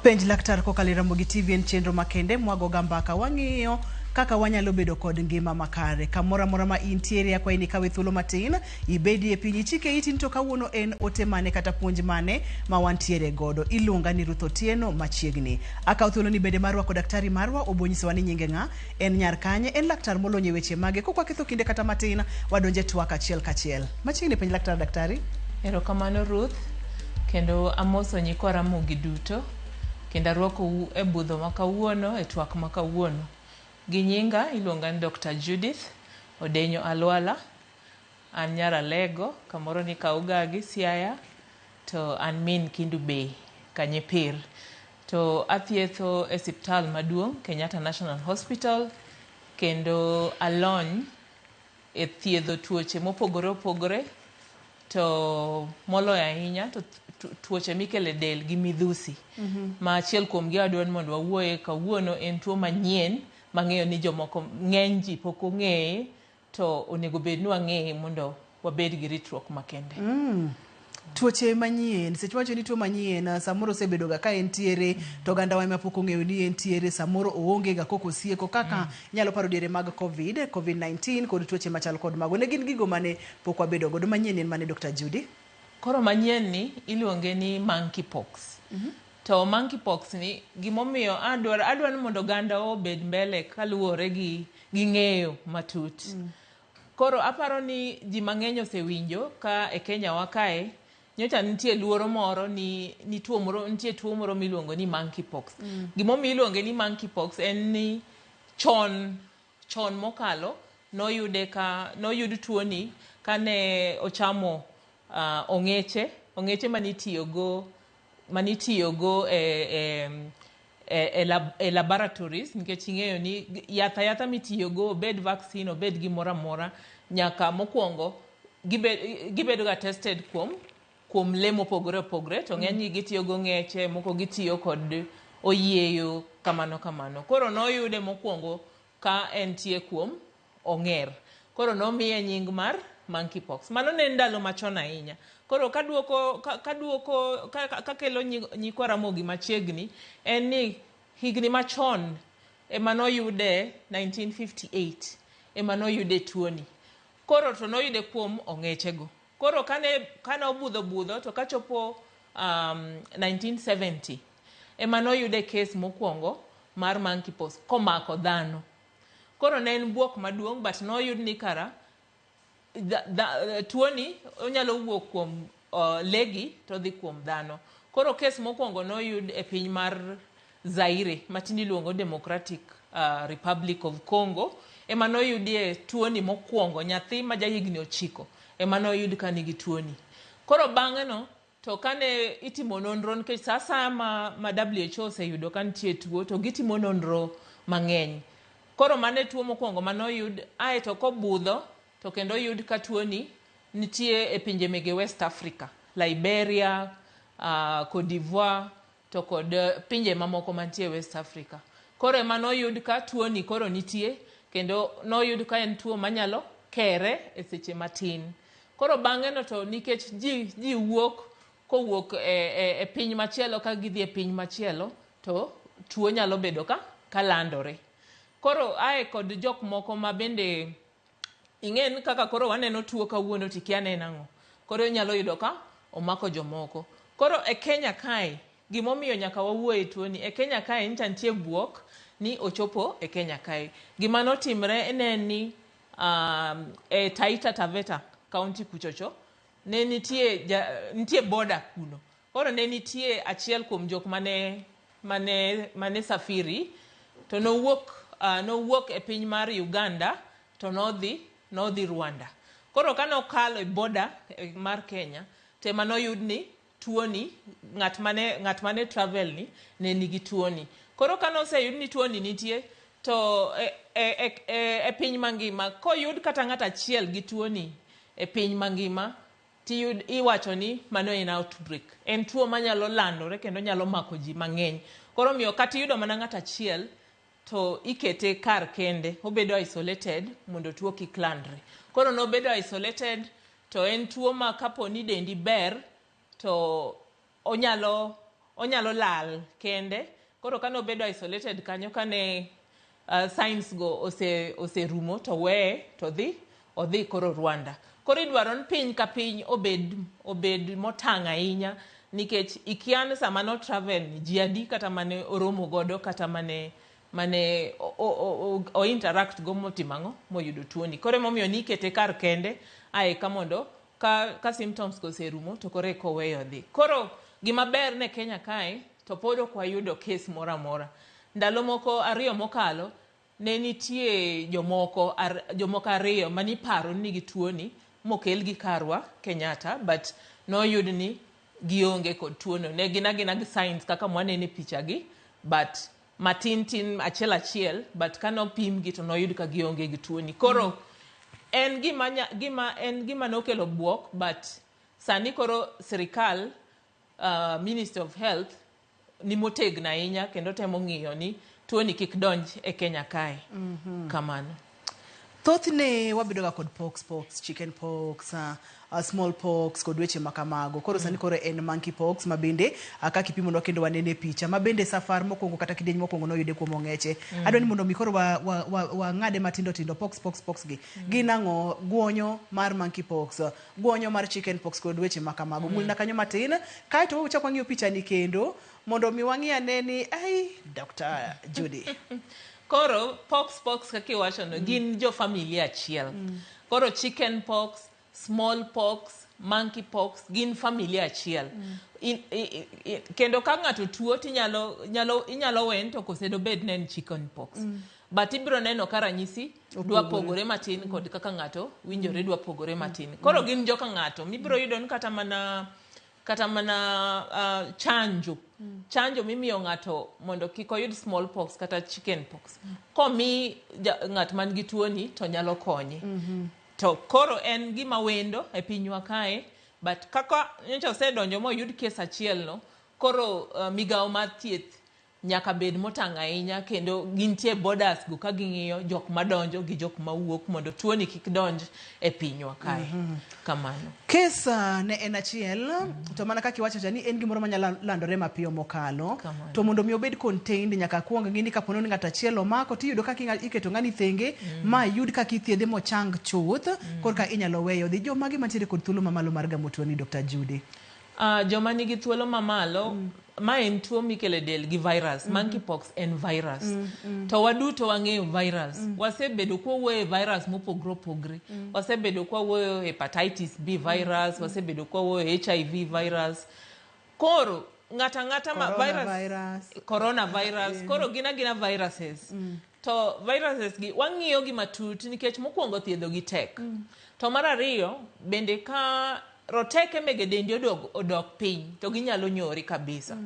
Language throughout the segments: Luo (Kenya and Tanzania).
Penj Laktar kokalo e Ramogi TV en chenro makende mwagoga mbaka wang'iyo kaka wanyalo bedo kod ngima makare. Kamoro amora ma intiere akwayi ni ikawe thuolo matin ibedie piny ichike iti ni to kawuono en ote mane kata puonj mane ma wantiere godo. Iluonga ni Ruth Otieno machiegni. Akawo thuolo ni bende mar rwako daktari marwa obo nyisowa ni nyinge ng'a, en nyar kanye, en laktar molony e weche mage. Kok waketho kinde kata matin, wadonje twak achiel kachiel. Machiegni penj laktar daktari. Erokamano Ruth, kendo amoso nyikwa Ramogi duto, kendo arwakou e budho ma kawuono, e twak ma kawuono. Gi nyinga iluonga ni Dr. Judith Odenyo Alwala, an nyar Alego, kamoro ni Kaugagi, Siaya, to an min Kendu Bay, Kanyepir. To athietho e siptal maduong' Kenyatta National Hospital, kendo alony e thiedho tuoche mopogore opogore to moloyo ahinya to tuoche mikelo e del gi midhusi. Ma achiel kuom gi adwa ni mondo wawuoye kawuono en tuo manyien mang'eyo ni jomoko ng'eny ji pok ong'eye to onego bed ni wang'eye mondo wabed gi ritruok makende. Tuoche manyien, seche wacho ni tuo manyien, samoro osebedo ga ka entiere to oganda wa ema pok ong'eyo ni entiere, samoro oonge ga kok osieko kaka inyalo paro diere mag Covid, Covid-19 kod tuoche machal kod mago. Ne gin gigo mane pok wabedo godo. Manyien en mane Dr. Judy? Koro manyien ni iluonge ni monkeypox. To monkeypox ni gimomiyo adwaro adwa ni mondo oganda obed mbele kaluwore gi gi ng'eyo matut. Koro aparo ni ji mang'eny osewinjo ka e Kenya wa kae nyocha nitie luoro moro ni ni tuo moro nitie tuo moro miluongo ni monkeypox. Gimomiyo iluonge ni monkeypox en ni chon chon mokalo noyude ka noyud tuoni kane ochamo ong'eche ong'eche manitiyogo manitiyogo e, e, e, e, lab, e laboratories nikech ing'eyo ni yath ayatha mitiyogo obed vaccine obed gimoro amora nyaka mokwongo gibedo ga tested kuom kuom lee mopogore opogore to ng'enygi gitiyo go ng'eche moko gitiyo kod oyieyo kamano kamano. Koro noyude mokwongo ka entie kuom ong'er. Koro nomiye nying mar monkeypox. Mano ne en ndalo machon ahinya. Koro kaduoko kaduoko kakelo nyikwa Ramogi machiegni en ni higni machon ema noyude 1958 ema noyude tuoni. Koro to noyude kuom ong'echego. Koro kane kane obudho budho to kachopo 1970 ema noyude kes mokwongo mar monkeypox komako dhano. Koro ne en buok maduong' but noyud ni kara tuoni onyalo wuok kuom lee gi to odhi kuom dhano. Koro kes mokwongo noyud e piny mar Zaire ma tinde iluongo Democratic Republic of Congo ema noyudie tuoni mokwongo nyathi ma jahigni 9 ema noyud ka nigi tuoni. Koro bang'e no to kane itimo nonro nikech sa asaya ma, ma WHO oseyudo ka nitie tuo to gitimo nonro mang'eny. Koro mano e tuo mokwongo manoyud aeto kobudho to kendo oyud ka tuoni nitie e pinje mege West Africa, Liberia, Cote d'Ivoire to kod pinje mamoko mantie West Africa. Koro ema noyud ka tuoni koro nitie kendo noyud ka en tuo manyalo kere e seche matin. Koro bang'e no to nikech ji, ji wuok kowuok e, e, e piny machielo ka gidhi e piny machielo to tuo nyalo bedo ka kalandore. Koro ae kod jok moko ma bende ing'e ni kaka koro waneno tuo kawuono to ikia ni en ang'o. Koro inyalo yudo ka omako jomoko. Koro e Kenya kae gimomiyo nyaka wawuo e tuoni e Kenya kae nyicha nitie buok ni ochopo e Kenya kae. Gima notimre ne en ni e Taita Taveta county kuchocho ne nitie ja, nitie border kuno. Koro ne nitie achiel kuom jok mane mane mane safiri to nowuok nowuok e piny mar Uganda to nodhi nodhi Rwanda. Koro kane okalo e border mar Kenya to ema noyud ni tuoni ng'at mane ng'at mane travel ni ne nigi tuoni. Koro kane oseyud ni tuoni nitie to e, e, e, e piny mangima koyud kata ng'at achiel gi tuoni e piny mangima tiyud iwacho ni mano en outbreak. En tuo manyalo landore kendo nyalo mako ji mang'eny. Koro omiyo kata iyudo mana ng'at achiel to ikete kar kende, obedo isolated mondo tuo kik landre. Koro nobedo isolated to en tuo ma kapo ni dendi ber to onyalo onyalo lal kende. Koro kane obedo isolated kanyo, kane signs go oserumo to weye to dhi odhi koro Rwanda. Koro idwaro ni piny ka piny obed motang' ahinya, nikech ikia ni sama no travel ni ji adi kata mane oromo godo, kata mane o interact go motimo ang'o moyudo tuoni. Koro emomiyo nikete kar kende ae ka mondo ka symptoms go oserumo to koro eka oweyo dhi. Koro gima ber ne Kenya kae to pod ok wayudo case moro amora. Ndalo moko ariyo mokalo ne nitie jomoko ariyo maniparo ni nigi tuoni mokelgi karwa Kenyatta, but noyud ni gionge kod tuono. Ne gin agina gi signs kaka mwaneno e picha gi, but matin tin achiel achiel, but kanopimgi to noyud ka gionge gi tuoni. Koro en gima nokelo buok, but sani koro sirikal, Ministry of Health ni motegno ahinya kendo temo ng'iyo ni tuoni kik donj e Kenya kae. Kamano. Thothne wabedo ga kod pox, chicken pox, small pox kod weche makamago. Koro sani koro en monkey pox ma bende kaka ipimonwa kendo wanene e picha ma bende safar mokwongo kata kidieny mokwongo noyude kuom ong'eche. Adwa ni mondo mi koro wang'ade matindo tindo pox pox pox gi. Gin ang'o? Guonyo mar monkey pox, guonyo mar chicken pox kod weche makamago. Mulna kanyo matin, kaeto wachak wang'iyo picha ni kendo mondo mi wang'i ane ni ai Dr. Judy. Koro pox kaka iwacho no gin jo familia achiel. Koro chicken pox, small pox, monkey pox gin familia achiel. Kendo ka ng'ato tuo tinyalo nyalo inyalo wen to kose dobed ne en chicken pox. But ibiro neno ka ranyisi dwa pogore matin kod kaka ng'ato winjore dwa pogore matin. Koro gin joka ng'ato mibiro yudo ni kata mana chanjo chanjo mimiyo ng'ato mondo kik oyud small pox kata chicken pox, komi ng'at man gi tuoni to nyalo konye. To koro en gima wendo e pinywa kae, but kaka nyocha osedonjo moyud case achiel no, koro migawo mar thieth nyaka bed motang' ahinya kendo gintie borders go ka ging'iyo jok madonjo gi jok mawuok mondo tuoni kik donj e pinywa kae. Kamano. Case ne en achiel, to mana kaka iwacho cha ni en gimoro manyalo landore mapiyo mokalo. Kamano. To mondo mi obed contained nyaka kuong ng'i ni kapo ni ng'ato achiel omako, tiyudo kaka iketo ng'ani thenge ma yud kaka ithiedhe mochang chuth, korka inyalo weyo dhi. Jomage mantiere kod thuolo mamalo mar gamo tuoni, Dr. Judy? Joma nigi thuolo mamalo, ma en tuo mikelo e del gi virus. Monkeypox en virus. To waduto wang'eyo virus. Wasebedo kwawuoyo e virus mopogore opogore. Wasebedo kwawuoyo hepatitis B virus, wasebedo kwawuoyo HIV virus. Koro ng'ata ang'ata ma Corona virus, virus. Coronavirus. Koro gin agina viruses. To viruses gi wang'iyo gi matut nikech mokwongo thiedho gi tek. To mar ariyo bende ka roteke mege dendi odok piny to ginyalo nyori kabisa.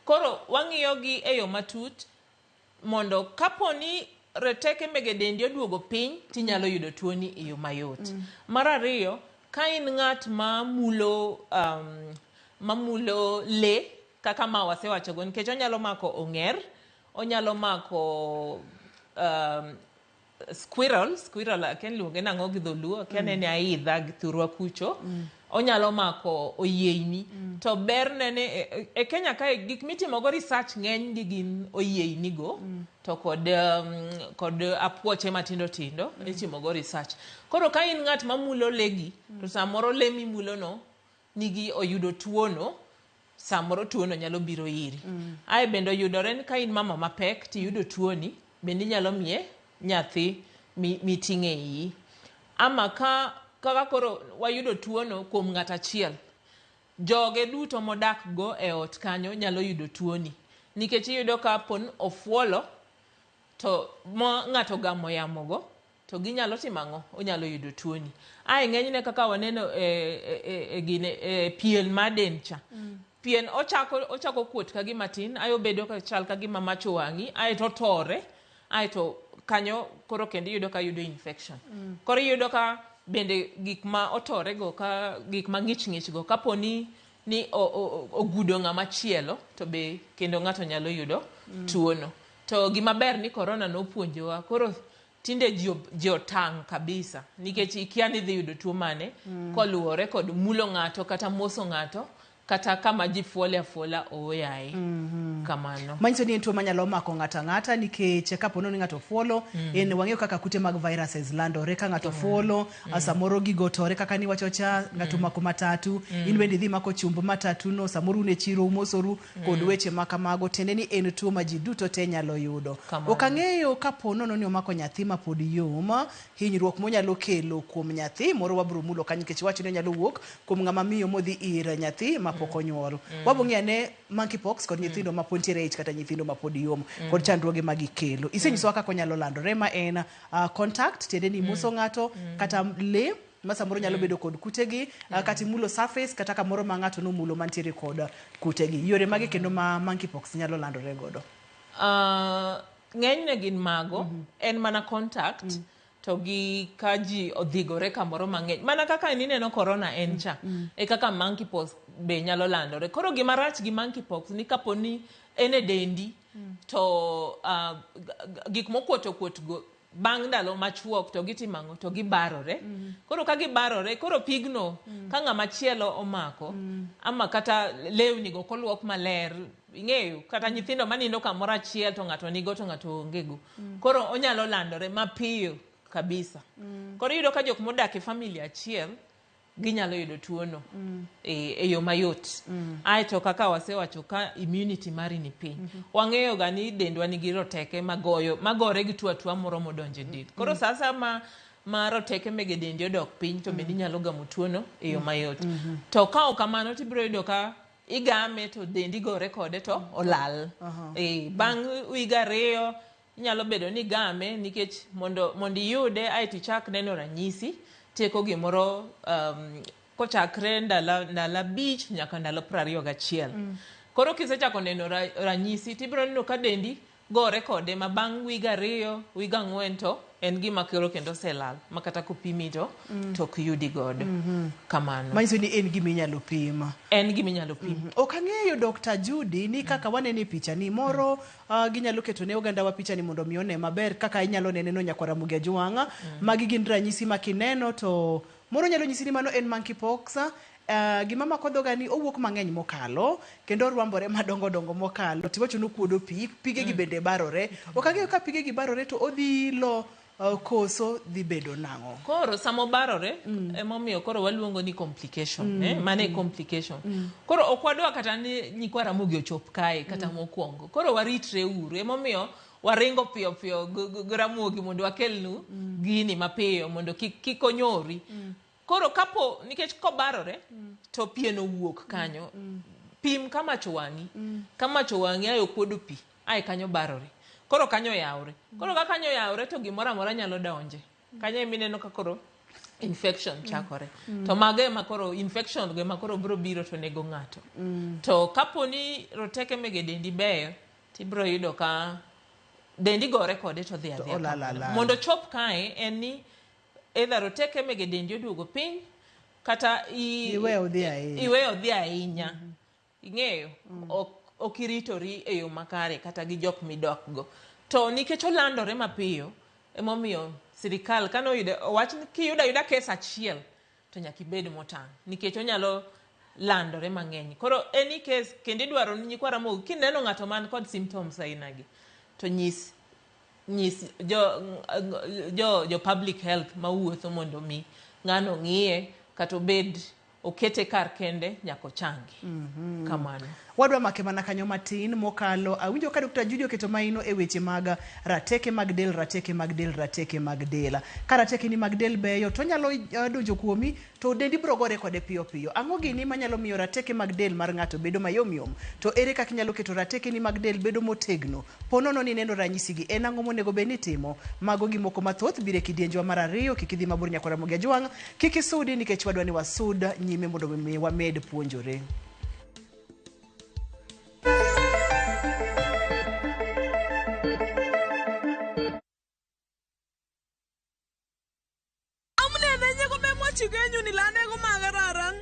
Koro wang'iyo gi e yo matut mondo kapo ni roteke mege dendi oduogo piny tinyalo yudo tuoni e yo mayot. Mar ariyo, ka in ng'at mamulo le kaka ma wasewachogo, nikech onyalo mako ong'er, onyalo mako squirrel akia iluonge nang'o gi dholuo, akia nene aidha gi thurwa kucho. Onyalo mako oyieini. To berne ni e Kenya kae gik mitimogo research ng'eny gi gin oyieini go to kod apuoche matindo tindo itimogo research. Koro ka in ng'at mamulo le gi, to samoro le mimulo no nigi oyudo tuono, samoro tuono nyalo biro iri. Ae bende oyudore ni ka in mama mapek tiyudo tuoni, bende inyalo miye nyathi miting'o e iyi. Ama ka kaka koro wayudo tuono kuom ng'at achiel, joge duto modak go e ot kanyo nyalo yudo tuoni. Nikech iyudo ka pon ofuolo to mo ng'ato ogamo yamo go, to ginyalo timo ang'o? Onyalo yudo tuoni. Ae ng'enyne kaka waneno e pien mar del cha. Pien ochako kuot ka gima tin, ae obedo ka chal ka gima mach owang'i, ae to otore, ae to kanyo koro kendo iyudo ka yudo infection. Koro iyudo ka bende gik ma otore go, ka gik ma ng'ich ng'ich go, kapo ni ogudo ng'ama chielo, to be kendo ng'ato nyalo yudo tuono. To gima ber ni corona nopuonjowa, koro tinde ji otang' kabisa, nikech ikia ni idhi yudo tuo mane, koluwore kod mulo ng'ato kata moso ng'ato, Kata kama ji fuole afuola ooyaye. Kamano. Manyiso ni en tuo manyalo mako ng'ato ang'ata nikech kapo ni ng'ato fuolo en wang'eyo kaka kute mag viruses landore ka ng'ato fuolo samoro gigo tore kaka niwacho cha ng'ato omako matatu in bende idhi mako chumb matatu no samoro un e chiro umosoru kod weche ma kamago tiende ni en tuo ma ji duto te nyalo yudo. Kamano. Ok ang'eyo kapo nono ni omako nyathi ma pod yom hinyruok monyalo kelo kuom nyathi moro wabro mulo kanyo nikech iwacho ni onyalo wuok kuom ng'ama miyo modhi ir nyathi mapok onyuol. Wabo ng'iyo ane monkeypox kod nyithindo ma pod ntiere e ich kata nyithindo ma pod yom kod chandruoge ma gikelo. Isenyisowa kaka onyalo landore ma en contact tiende ni imoso ng'ato kata lee ma samoro nyalo bedo kod kutegi kata imulo surface kata kamoro ma ng'ato nomulo mantiere kod kutegi. Yore mage kendo ma monkeypox nyalo landore godo? Ng'enyne gin mago, en mana contact to gi ka ji odhigore kamoro mang'eny. Mana kaka nineno corona en cha, e kaka monkeypox be nyalo landore. Koro gima rach gi monkeypox ni kapo ni en e dendi to gik mokuot okuot go bang' ndalo machuok to gitimo ang'o? To gibarore. Koro ka gibarore, koro pigno ka ng'ama chielo omako ama kata lewni go ok oluok maler, ing'eyo kata nyithindo manindo kamoro achiel to ng'ato nigo to ng'ato onge go. Koro onyalo landore mapiyo kabisa. Koro iyudo ka jok modak e family achiel ginyalo yudo tuono e yo mayot. Aeto kaka wasewacho ka immunity mari ni piny. Wang'eyo ga ni dendwa nigi roteke magoyo magore gi tuo atua moro modonjo e del. Koro sasa ma roteke mege dendi odok piny to bende inyalo gamo tuono e yo mayot. To ka ok kamano tibiro yudo ka igame to dendi gore kode to olal. Bang' higa ariyo inyalo bedo ni igame nikech mondo iyude aeto ichak neno ranyisi tieko gimoro kochakre ndalo 5 nyaka ndalo 21. Koro kisechako neno ranyisi tibiro neno ka dendi gore kode ma bang' wiga 2 wiga 4 to en gima koro kendo oselal ma kata kopimi to ok yudi godo. Kamano. Manyiso ni en gima inyalo pim. En gima inyalo pim. Ok ang'eyo Dr. Judy ni kaka waneno e picha ni moro ginyalo keto ne oganda wa picha ni mondo mi one maber kaka inyalo nene no nyakwar Ramogi Ajwang'. Magi gin ranyisi ma kineno to moro nyalo nyisi ni mano en monkeypox. Gima mako dhoga ni owuok mang'eny mokalo kendo orwambore madongo dongo mokalo tiwacho ni okuodo pi pige gi bende barore. Ok ang'eyo ka pige gi barore to odhi ilo koso dhi bedo nang'o. Koro sama obarore emomiyo koro waluongo ni complication. Mano e complication. Koro ok wadwa kata ni nyikwa Ramogi ochop kae kata mokwongo. Koro waritre uru emomiyo waringo piyo piyo gi Ramogi mondo wakelnu gini mapiyo mondo kik onyori. Koro kapo nikech kobarore to pien owuok kanyo. Pim ka mach owang'i. Ka mach owang'i ae okuodo pi ae kanyo barore. Koro kanyo oyawre. Koro ka kanyo oyawre to gimoro amora nyalo donje. Kanyo ema ineno ka koro infection chakore. To mago ema koro infection go ema koro biro biro to nego ng'ato. To kapo ni roteke mege dendi beyo tibiro yudo ka dendi gore kode to dhi adhiya kamano. Mondo chop kae en ni either roteke mege dendi oduogo piny kata iweyo odhi ahinya. Iweyo odhi ahinya. Ing'eyo ok iritori e yo makare kata gi jok midok go. To nikech olandore mapiyo emomiyo sirikal kane oyudo owach ni kiyudo ayuda kes achiel to nyaka ibed motang' nikech onyalo landore mang'eny. Koro any case kendo idwaro ni nyikwa Ramogi kineno ng'ato man kod symptoms aina gi to nyis jo public health mawuotho mondo mi ng'ano ng'iye kata obed okete kar kende nyaka ochangi. Kamano. Wadwa make mana kanyo matin mokalo. Awinjo ka Dr. Judy oketo maino e weche mag rateke mag del, rateke mag del, rateke mag del. Ka rateke ni mag del beyo to onyalo donjo kuomi to dendi biro gore kode piyo piyo. Ang'o gini manyalo miyo rateke mag del mar ng'ato bedo mayom yom? To ere kaka inyalo keto rateke ni mag del bedo motegno? Po nono ni neno ranyisi gi en ang'o monego bed ni itimo? Mago gi moko mathoth biro e kidienjwa mar 2. Kik idhi mabor nyakwar Ramogi Ajwang', kik isudi nikech wadwa ni wasud nyime mondo mi wamed puonjore.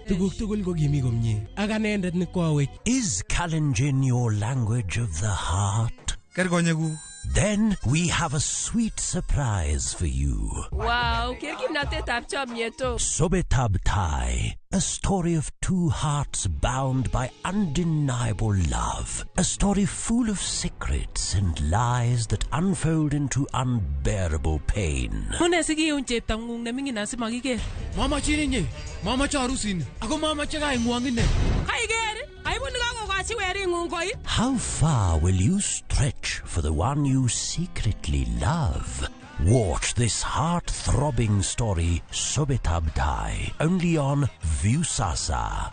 Tuguk tugul ko kimi komie ak anendet ni koawech. Is Kalenjin your language of the heart? Ker konyekuk. Then we have a sweet surprise for you. Wow, ker kimnatetab chomyet o. Sobetab Tai, a story of two hearts bound by undeniable love. A story full of secrets and lies that unfold into unbearable pain. Mune sikiun cheptong'ung neming'in asimakiker. Mamachin inye, mamache arusini, ako mamache kaing'wong ine. Kaiker, aibu nekakokochi wering'ung koit. How far will you stretch for the one you secretly love? Watch this heart-throbbing story, Sobetab Tai, only on Viusasa.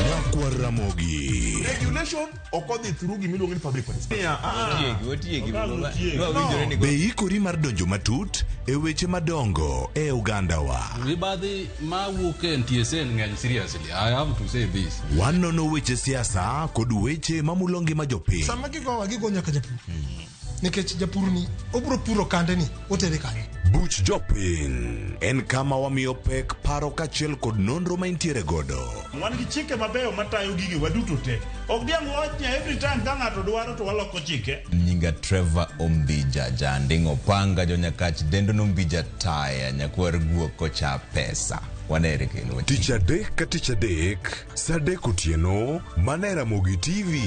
Nyakwar Ramogi. Regulation ok odhi through gimiluongo ni public participation. Otiegi, otiegi. No. Be ikori mar donjo matut e weche madongo e ogandawa? Mibadhi mawuok e NTSA ng'eny seriously. I have to say this. Wanono weche siasa kod weche mamulo ngima jopiny. Sama gigowa gigo nyaka japur. Nikech japur ni obiro puro kande ni otere kanye. Buch jopiny en kama wamiyo pek paro kaachiel kod nonro ma intiere godo. Wan gi chike mabeyo matayo gigewa duto te. Ok diang' wawach ni every time ka ng'ato dwaro to waloko chike. Nyinga Trevor Ombija, Janding Opanga, Jonyakach, Dendo Nombija Taya, Nyakwar Guok kocha pesa. Wanere kendo. Tich adek ka tich adek, saa adek otieno, mana e Ramogi TV.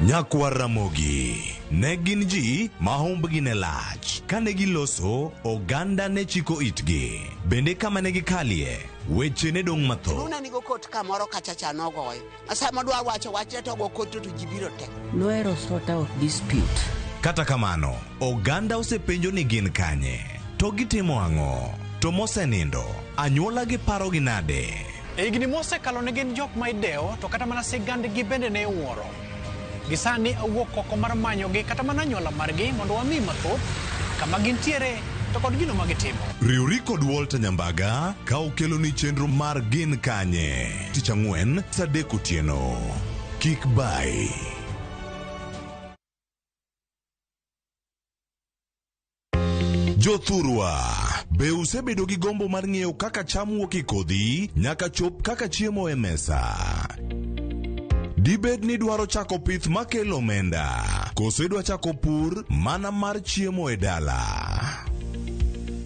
Nyakwar Ramogi ne gin ji ma humbgi ne lach. Kane giloso, oganda ne chiko itgi. Bende kama ne gikalie, weche ne dong' mathoth. Luna nigo kot kamoro kacha cha nogoye. Sama dwa wacho wachne to go kot to ji biro te. Nohero sort out dispute. Kata kamano, oganda osepenjo ni gin kanye, to gitimo ang'o, to mosenindo, anyuola gi parogi nade? E higni mosekalo ne gin jok ma idewo to kata mana sigandgi bende ne iwuoro. Gisani awuok oko mar manyogi kata mana anyuola margi mondo wami mathoth kama gintiere to kod gino ma gitimo. Riwri kod Walter Nyambaga ka okeloni chenro mar Gin Kanye. Tich ang'wen, saa adek otieno. Kik bai. Jothurwa, be usebedo gi gombo mar ng'eyo kaka cham wuok e kodhi nyaka chop kaka chiemo e mesa? Dibed ni idwaro chako pith makelo omenda, koso idwa chako pur mana mar chiemo e dala?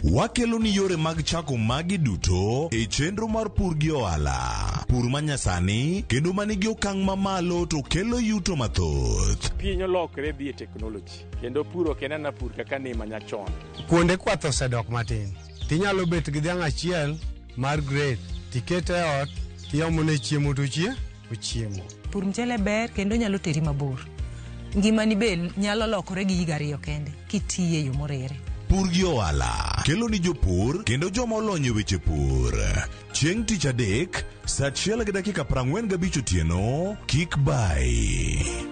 Wakelo ni yore mag chako magi duto e chenro mar pur gi ohala. Pur manyasani kendo manigi okang' mamalo to kelo yuto mathoth. Piny olokre dhi e teknoloji kendo pur ok en ana pur kaka ne manyachon. Kuonde kwath osedok matin. Tinyalo bet gi dhiang' achiel mar grade, tikete e ot, tiomone chiemo to ochiemo. Pur mchele ber kendo nyalo teri mabor. Ngimani be nyalo lokore gi higa ariyo kende kitiye yo morere. Pur gi ohala kelo ni jopur kendo joma olony e weche pur. Chieng' tich adek, saa 1:45 otieno, kik bai.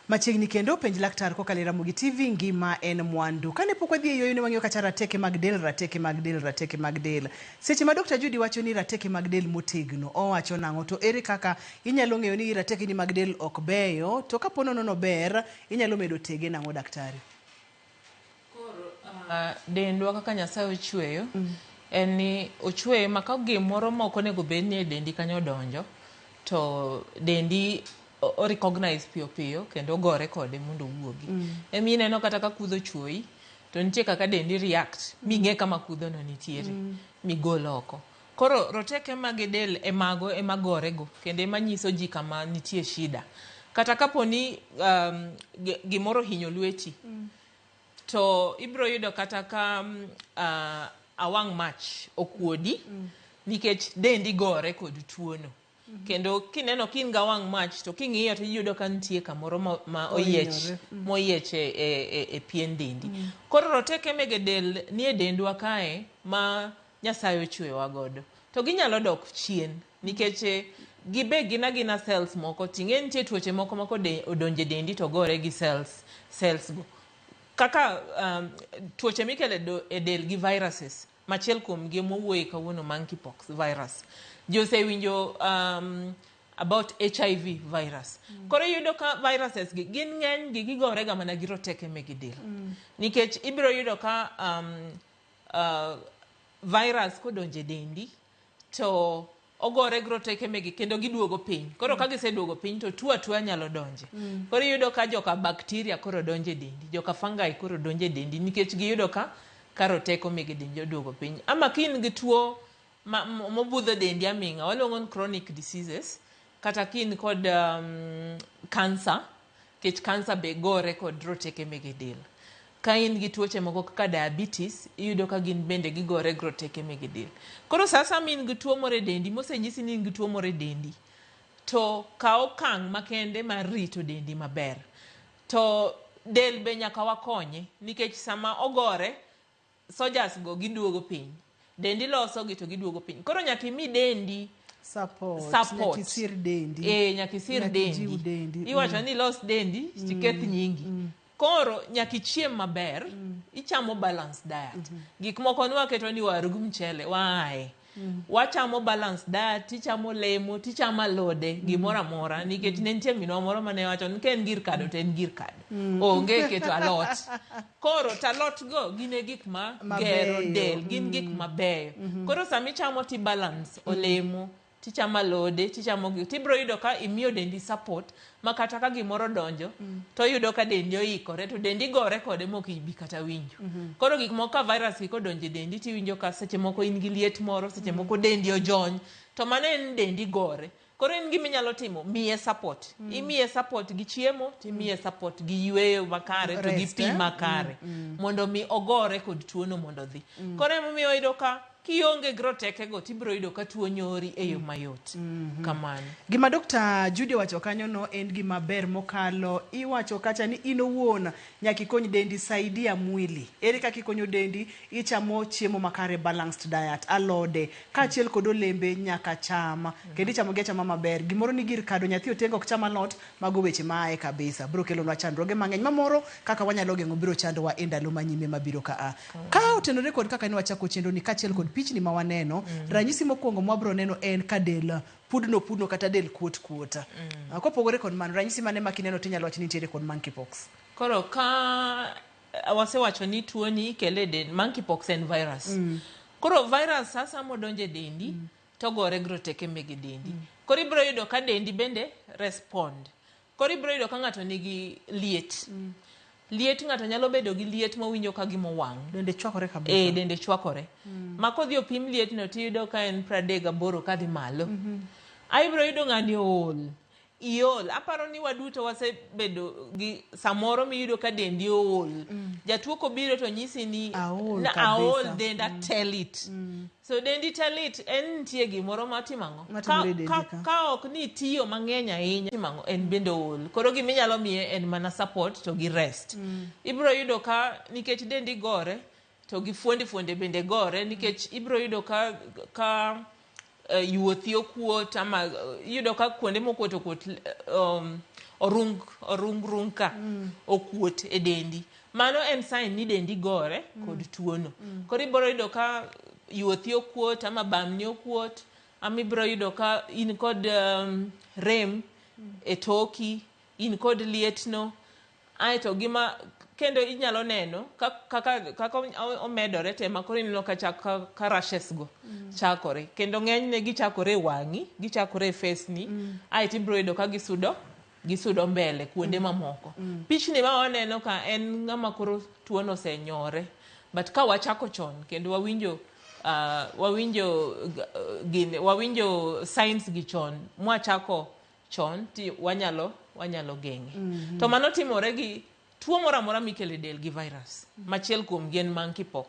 Machiegni kendo penj laktar kokalo e Ramogi TV, ngima en mwandu. Kane pok wadhi e yueyo ne wang'iyo kacha rateke mag del, rateke mag del, rateke mag del. Seche ma Dr. Judy wacho ni rateke mag del motegno, owacho nang'o? To ere kaka inyalo ng'eyo ni rateke ni mag del ok beyo? To kapo nono ber, inyalo medo tege nang'o daktari? Koro dendwa kaka Nyasaye ochweyo, en ni ochweye ma ka gimoro ma ok onego bed ni e dendi kanyo odonjo, to dendi o recognize piyo piyo kendo ogore kode mondo owuogi. Emi ineno kata ka kudho chuoyi, to nitie kaka dendi react ming'e kama kudho no nitiere, migol oko. Koro roteke mag del emago ema gorego kendo ema nyiso ji kama nitie shida. Kata kapo ni gimoro ohinyo lweti, to ibiro yudo kata ka awang' mach okuodi, nikech dendi gore kod tuono. Kendo kineno ka in gi awang' mach to king'iyo to iyudo ka nitie kamoro ma oyiech moyiech e pien dendi. Koro roteke mege del nie dendwa kae ma Nyasaye ochweyowa godo. To ginyalo dok chien nikech gibe gin agina cells moko ting'e nitie tuoche moko ma odonjo e dendi to gore gi cells go. Kaka tuoche mikelo e del gi viruses. Machiel kuom gi mwawuoye kawuono monkeypox virus. Ji osewinjo about HIV virus. Koro iyudo ka viruses gi gin ng'eny gi gigore ga mana gi roteke mege del. Nikech ibiro yudo ka virus kodonjo e dendi to ogore gi roteke mege kendo giduogo piny. Koro ka giseduogo piny to tuo atua nyalo donje. Koro iyudo ka joka bacteria koro donjo e dendi, joka fungi koro donjo e dendi nikech giyudo ka roteko mege dendi oduogo piny. Ama ka in gi tuo mobudho dendi aming'a, waluongo ni chronic diseases, kata ka in kod cancer, nikech cancer be gore kod roteke mege del. Ka in gi tuoche moko kaka diabetes, iyudo ka gin bende gigore gi roteke mege del. Koro sa asaya in gi tuo moro e dendi, mosenyisi ni in gi tuo moro e dendi, to kaw okang' makende mar rito dendi maber. To del be nyaka wakonye, nikech sama ogore, soldiers go giduogo piny. Dendi loso gi to giduogo piny. Koro nyaka imi dendi support. Support. Nyaka isir dendi. Nyaka isir Nyaka dendi. ijiw dendi. Iwacho ni los dendi, tiketh nyingi. Koro nyaka ichiem maber, ichamo balanced diet. Gik moko nwaketo ni waru gi mchele, waaye. Wachamo balanced diet, tichamo olemo, tichamo alode, gimoro amora. Nikech ne nitie minwa moro mane wacho ni ka en gir kado to en gir kado. Onge keto alot. Koro to alot go gin e gik ma gero Mabeyo. del, gin gik mabeyo. Koro sama ichamo ti balance olemo, tichamo alode, tichamo gi, tibiro yudo ka imiyo dendi support ma kata ka gimoro donjo, to iyudo ka dendi oikore, to dendi gore kode mok ibi kata winjo. Koro gik moko ka virus gi kodonjo e dendi, tiwinjo ka seche moko in gi liet moro, seche moko dendi ojony, to mano en dendi gore. Koro in gima inyalo timo, miye support. Imiye support gi chiemo, timiye support gi yweyo makare, to gi Rest, pi eh? makare. Mondo mi ogore kod tuono mondo odhi. Koro emomiyo iyudo ka kionge gi rotekego tibiro yudo ka tuo nyori e yo mayot. Kamano. Gima Dr. Judy owacho kanyo no en gima ber mokalo. Iwacho kacha ni in owuon nyaka ikony dendi, saidia mwili. Ere kaka ikonyo dendi? Ichamo chiemo makare, balanced diet, alode, kaachiel kod olembe nyaka cham. Kendo ichamo gi achama maber. Gimoro ni gir kado, nyathi otengo ok cham alot, mago weche maaye kabisa. Biro kelonwa chandruoge mang'eny. Mamoro kaka wanyalo geng'o biro chandowa e ndalo manyime mabiro ka a. Ka otenore kod kaka ne wachako chenro ni kaachiel kod pichni ma waneno, ranyisi mokwongo mwabiro neno en ka del pudno pudno kata del kuot kuot. Kopogore kod mano, ranyisi mane ma kineno tinyalo wacho ni nitiere kod monkeypox? Koro ka wasewacho ni tuoni ikele e del, monkeypox en virus. Koro virus sasa modonjo e dendi, to gore gi roteke mege dendi. Koro ibiro yudo ka dendi bende respond. Koro ibiro yudo ka ng'ato nigi liet. Liet ng'ato nyalo bedo gi liet mowinjo ka gima owang'. Dende chwakore kabisa. Dende chwakore. Ma kodhi opim liet no tiyudo ka en 38 kadhi malo. Ibiro yudo ng'ani ool. Iol. Aparo ni waduto wasebedo gi samoro miyudo ka dendi ool. Jatuo kobiro to nyisi ni Aol na kabisa. aol denda tell it. So dendi tell it en nitie gimoro matimo ang'o? Matimore e dendi ka. Ka ok ni itiyo mang'eny ahinya timo ang'o? En bende ool. Koro giminyalo miye en mana support to gi rest. Ibiro yudo ka nikech dendi gore to gi fuonde fuonde bende gore nikech ibiro yudo ka yuothi okuot ama iyudo ka kuonde mokuot okuot orung rung ka okuot e dendi. Mano en sign ni dendi gore kod tuono. Koro ibiro yudo ka yuothi okuot ama bamni okuot ama ibiro yudo ka in kod rem e toki, in kod lietno. Aeto gima kendo inyalo neno kaka omedore te ma koro ineno ka ka rashes go chakore. Kendo ng'enyne gichakore e wang'i, gichakore e face ni, aeto ibiro yudo ka gisudo mbele kuonde mamoko. Pichni ma waneno ka en ng'ama koro tuono osenyore. But ka wachako chon kendo wawinjo signs gi chon, mwachako chon ti wanyalo geng'e. To mano timore gi tuo moro amora mikelo e del gi virus. Machiel kuom gi en monkeypox.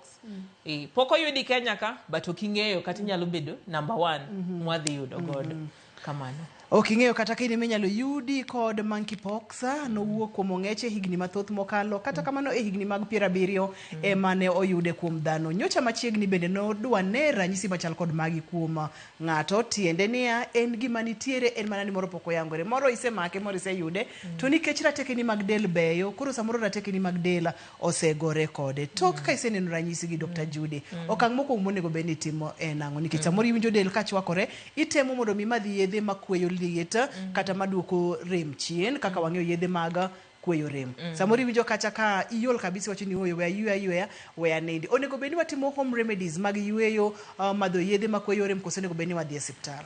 Pok oyudi Kenya ka, but ok ing'eyo kata inyalo bedo number 1 mwadhi yudo godo. Kamano. Ok ing'eyo kata ka in ema inyalo yudi kod monkeypox nowuok kuom ong'eche higni mathoth mokalo kata kamano e higni mag 70 ema ne oyude kuom dhano. Nyocha machiegni bende nodwa ne ranyisi machal kod magi kuom ng'ato tiende niya en gima nitiere en mana ni moro pok oyangore moro isemake moro iseyude to nikech ratekeni mag del beyo koro samoro ratekeni mag del osegore kode. Tok ka iseneno ranyisi gi Dr. Judy okang' mokwongo monego bed ni itimo en ang'o nikech samoro iwinjo del ka chwakore itemo mondo mi imadh yedhe makweyo liet kata maduoko rem chien kaka wang'eyo yedhe mag kweyo rem. Samoro iwinjo kacha ka iol kabisa iwacho ni ooyo we aywe ayweya we anindi. Onego bed ni watimo home remedies mag yweyo madho yedhe makweyo rem koso onego bed ni wadhi e osiptal?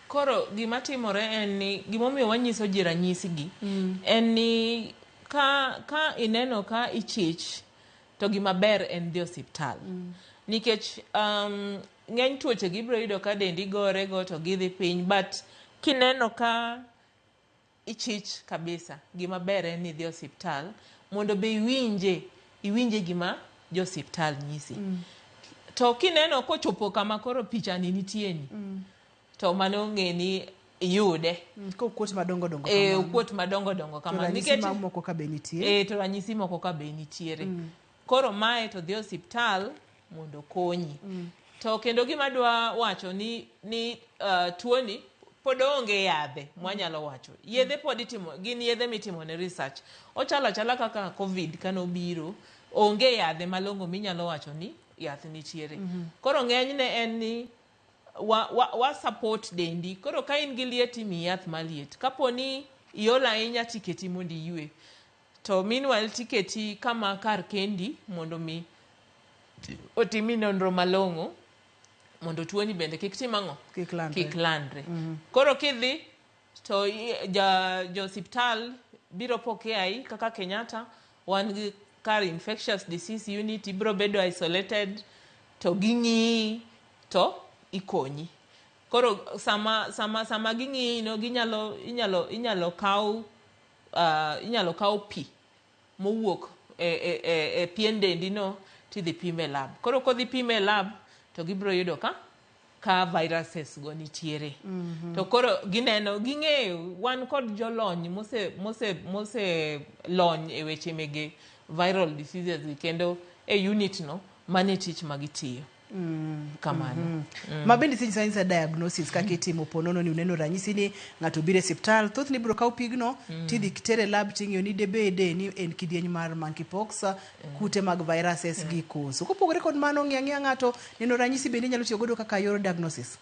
Koro gima timore en ni gimomiyo wanyiso ji ranyisi gi en ni ka ineno ka ichich to gima ber en dhi osiptal. Nikech ng'eny tuoche gi ibiro yudo ka dendi gore go to gidhi piny but kineno ka ichich kabisa gima ber en ni idhi osiptal mondo be iwinje gima jo osiptal nyisi. To kineno kochopo kama koro picha ni nitie ni to mano ng'e ni iyude. Kokuot madongo dongo kamano. Okuot madongo dongo To kamano. ranyisi mamoko ka be nitie. To ranyisi moko ka be nitiere. Koro mae to dhi osiptal mondo okonyi. To kendo gima adwa wacho ni tuoni pod onge yadhe mwanyalo wacho. Yedhe pod itimo, gin yedhe mitimo ne research. Ochalo achala kaka COVID kanobiro, onge yadhe malong'o minyalo wacho ni yath nitiere. Koro ng'enyne en ni wa support dendi. Koro ka in gi liet imiyi yath maliet. Kapo ni iol ahinya tiketi mondo iywe. To meanwhile tiketi kama kar kendi mondo mi otimi nonro malong'o mondo tuoni bende kik tim ang'o? Kik landre. Kik landre. Koro kidhi to jo osiptal biro pokeai kaka Kenyatta wan gi kar infectious disease unit ibiro bedo isolated to ging'iyi to ikonyi. Koro sama ging'iyi no ginyalo inyalo kaw inyalo kaw pi mowuok e pien dendi no tidhi pime e lab. Koro kodhi pime e lab to gibiro yudo ka viruses go nitiere. To koro gineno ging'eyo wan kod jolony mose lony e weche mege viral diseases gi kendo e unit no mane tich magitiyo. Kamano. Ma bende isenyiso diagnosis kaka itimo ponono ni uneno ranyisi ni ng'ato biro e osiptal thothne ibiro kaw pigno tidhi tere e lab ting'iyo ni debede ni en kidieny mar monkeypox kute mag viruses gi koso. Kopogore kod mano ng'iyo ang'iya ng'ato neno ranyisi bende inyalo tiyo godo kaka yor diagnosis.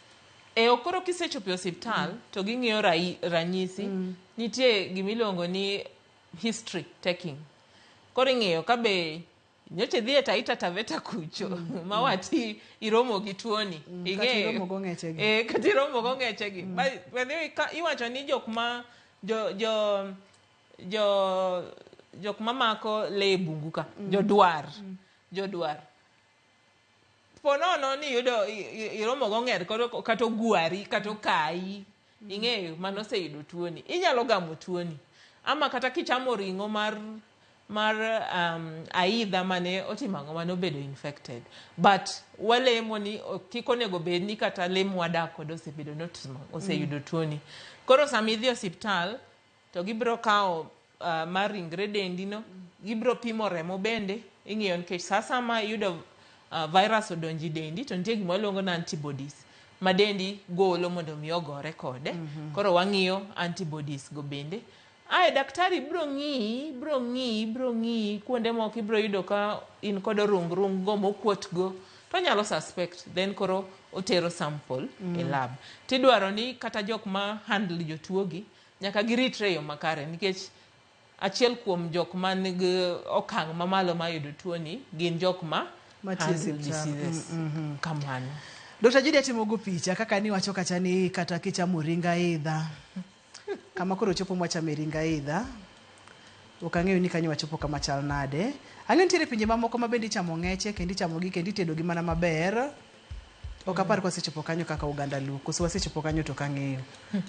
Koro kisechopo e osiptal to ging'iyo ranyisi nitie gimiluongo ni history taking. Koro ing'iyo ka be nyocha idhi e Taita Taveta kucho ma wati iromo gi tuoni. Kata iromo gong'eche gi. Kata iromo gong'eche gi. By the way, iwacho ni jok ma jok mamako lee e bungu ka, jodwar. Po nono ni iyudo iromo gong'er koro kata ogwari kata okayi ing'eyo mano oseyudo tuoni. Inyalo gamo tuoni. Ama kata kichamo ring'o mar aidha mane otimo ang'o mane obedo infected. But walemo ni kik onego bed ni kata lee mwadak godo osebedo oseyudo tuoni. Koro sama idhi e osiptal to gibiro kawo mar ringre dendi no, gibiro pimo remo bende, ing'iyo nikech sa sama iyudo virus odonjo e dendi to nitie gima waluongo ni antibodies ma dendi golo mondo mi ogore kode. Koro wang'iyo antibodies go bende. Ae daktari biro ng'iyi kuonde moko ibiro yudo ka in kod orungrung go mokuot go to onyalo suspect then koro otero sample e lab. Tidwaro ni kata jok ma handle jotuo gi nyaka giritre e yo makare nikech achiel kuom jok man gi okang' mamalo mar yudo tuoni gin jok ma handle diseases. Kamano. Dr. Judy atimo go picha kaka niwacho kacha ni kata kichamo ring aidha. Kama koro chopo mwachame ring aidha. Ok ang'eyo ni kanyo wachopo kama chal nade. Ang'eyo nitiere pinje mamoko ma bende ichamo ng'eche kendo ichamo gi kendo itedo gi mana maber. Ok apar ka wasechopo kanyo kaka oganda Luo. Koso wasechopo kanyo to ok ang'eyo.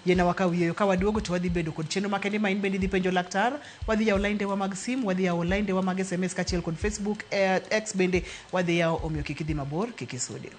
Yiena wakaw yweyo. Ka waduogo to wadhi bedo kod chenro makende ma in bende idhi penjo laktar. Wadhi yawo laindewa mag sim, wadhi yawo laindewa mag SMS kaachiel kod Facebook, X bende wadhi yawo omiyo kik idhi mabor, kik isudi.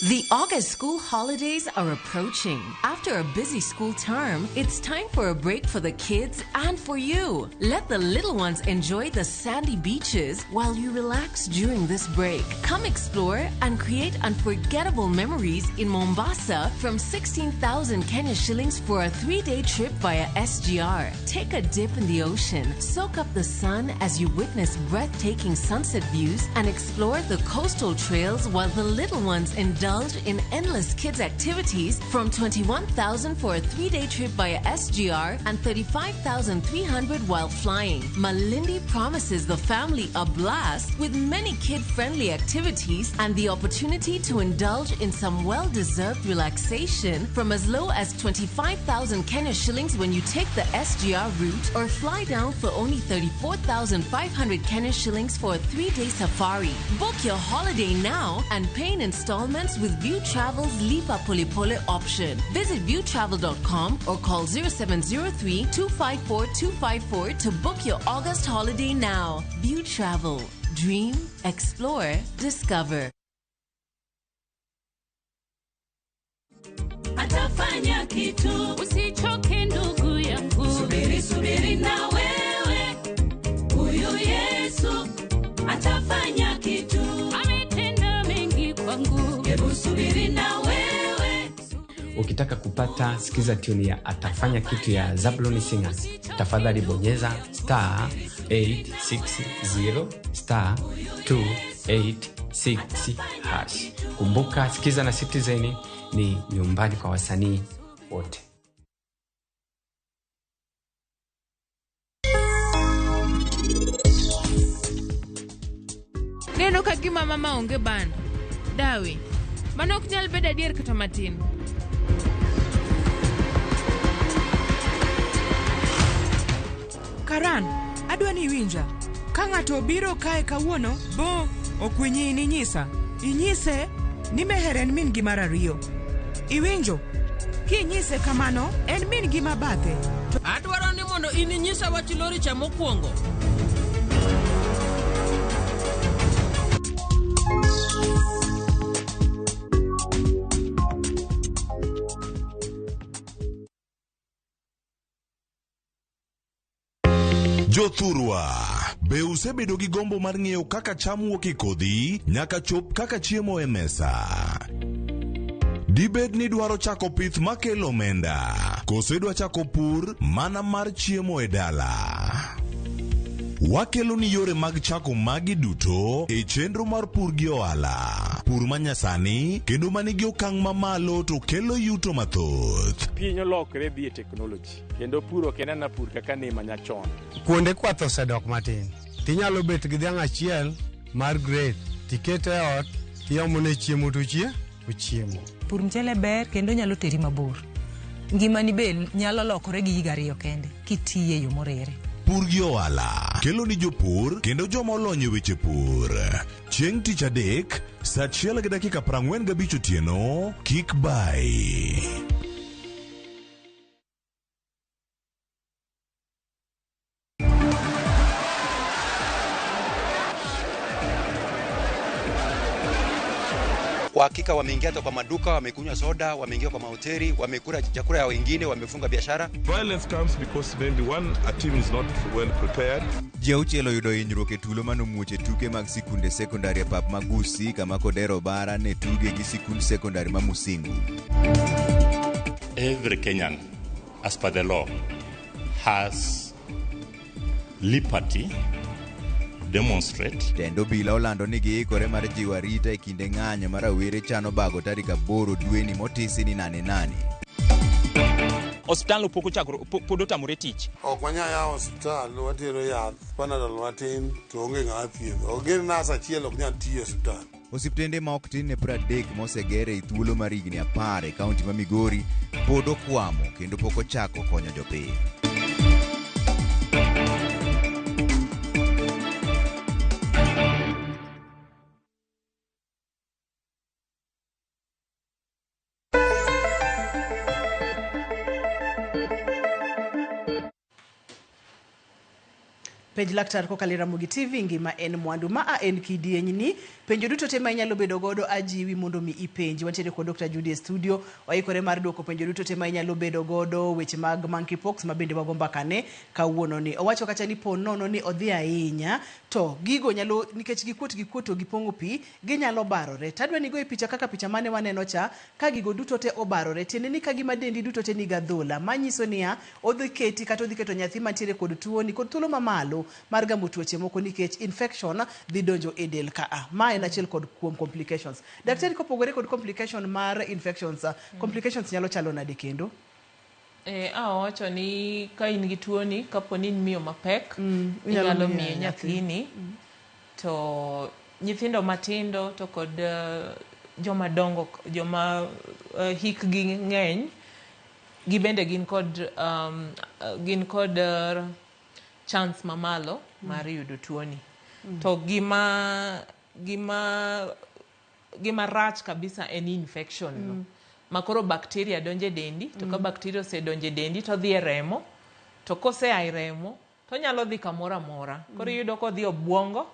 The August school holidays are approaching. After a busy school term, it's time for a break for the kids and for you. Let the little ones enjoy the sandy beaches while you relax during this break. Come explore and create unforgettable memories in Mombasa from 16,000 Kenya shillings for a 3-day trip via SGR. Take a dip in the ocean, soak up the sun as you witness breathtaking sunset views, and explore the coastal trails while the little ones indulge in endless kids activities from 21,000 for a 3-day trip via SGR and 35,300 while flying. Malindi promises the family a blast with many kid-friendly activities and the opportunity to indulge in some well-deserved relaxation from as low as 25,000 Kenya shillings when you take the SGR route or fly down for only 34,500 Kenya shillings for a 3-day safari. Book your holiday now and pay in installments with View Travel's Lipa Pole Pole option. Visit viewtravel.com or call 0703 254 254 to book your August holiday now. View Travel. Dream, explore, discover. Atafanya kitu, usichoke ndugu yangu. Subiri, subiri na wewe, huyu Yesu atafanya kitu. Ametenda mengi kwangu, hebu subiri na wewe. Ukitaka kupata sikiza tune ya atafanya kitu ya Zablon Singers, tafadhali bonyeza star 860 star 286 hash. Kumbuka sikiza na Citizen ni nyumbani kwa wasanii wote. Neno kagima mama onge bando. Dawi, mano ok nyal bedo adier kata matin. Karan, adwa ni iwinja. Ka ng'ato obiro kae kawuono, bo okwinyi ninyisa. Inyise ni Meher en min gi mar ariyo. Iwinjo? Kinyise kamano, en min gi mabathe. Adwaro ni mondo in inyisa wach lori cha mokwongo. Jothurwa, be usebedo gi gombo mar ng'eyo kaka cham wuok e kodhi nyaka chop kaka chiemo e mesa? Dibed ni dwaro chako pith makelo omenda, koso idwa chako pur mana mar chiemo e dala? Wakelo ni yore mag chako magi duto e chenro mar pur gi ohala. Pur manyasani kendo manigi okang' mamalo to kelo yuto mathoth. Piny olokre dhi e technology kendo pur ok en mana pur kaka ne manyachon. Kuonde kwath osedok matin. Tinyalo bet gi dhiang' achiel mar grade, tikete e ot, tiomone chiemo to ochiemo. Pur mchele ber kendo nyalo teri mabor. Ngimani be nyalo lokore gi higa ariyo kende kitiye yo morere. Pur gi ohala kelo ni jopur kendo joma olony e weche pur. Chieng' tich adek, saa 1:45 otieno, kik bai. Kwa hakika wameingia hata kwa maduka, wamekunywa soda, wameingia kwa mahoteli, wamekula chakula ya wengine, wamefunga biashara. Violence comes because maybe one, a team is not well prepared. Ji auchiel oyudo hinyruok e tulo manomuoch e tuke mag sikunde sekondari e pap ma Gusii kama Kodero Bara ne tuge gi sikund sekondari ma Musingu. Every Kenyan, as per the law, has liberty demonstrate. Tend obila olando ni giikore mar jiwo arita e kinde ng'anyo ma rawere chano bago tarik 8 dweni motisi ni 8/8. Osiptal pok ochakore, pod otamore tich. Ok wanyal yawo osiptal, watero yath, Panadol matin to onge ng'ama thiedho. Ok gin nas achiel ok nyal tiyo e osiptal. Osiptende ma ok tin ne 30 moseger e thuolo mar higni 10 e kaunti ma Migori pod okwamo kendo pok ochako konyo jopiny. Penj Laktar kokalo e Ramogi TV, ngima en mwandu. Ma a en kidienyni. Penjo duto te ma inyalo bedo godo ajiwi mondo mi ipenji. Wantiere kod Dr. Judy e studio, oikore mar duoko penjo duto te ma inyalo bedo godo, weche mag monkeypox ma bende wago mbakane kawuono ni. Owacho kacha ni po nono ni odhi ahinya to gigo nyalo nikech gikuot gikuot to gipong'o pi ginyalo barore. Tadwa ni goye picha kaka picha mane waneno cha ka gigo duto te obarore tiende ni ka gima dendi duto te nigi adhola manyiso niya odhi keti kata odhi keto nyathi mantiere kod tuo ni kod thuolo mamalo mar gamo tuoche moko nikech infection dhi donjo e del ka a. Ma en achiel kod kuom complications. Daktari kopogore kod complication mar infections, complications nyalo chalo nade kendo? Eh, a owacho ni ka in gi tuoni kapo ni in miyo mapek inyalo inyalo miye miye nyathi. nyathini to nyithindo matindo to kod joma dongo joma hikgi ng'eny gibende gin kod gin kod chance mamalo mar yudo tuoni. To gima gima gima rach kabisa en infection no. Ma koro bacteria donjo e dendi to ka bacteria osedonjo e dendi to odhi e remo to kosea e remo to onyalo dhi kamoro amora. Koro iyudo kodhi e obuongo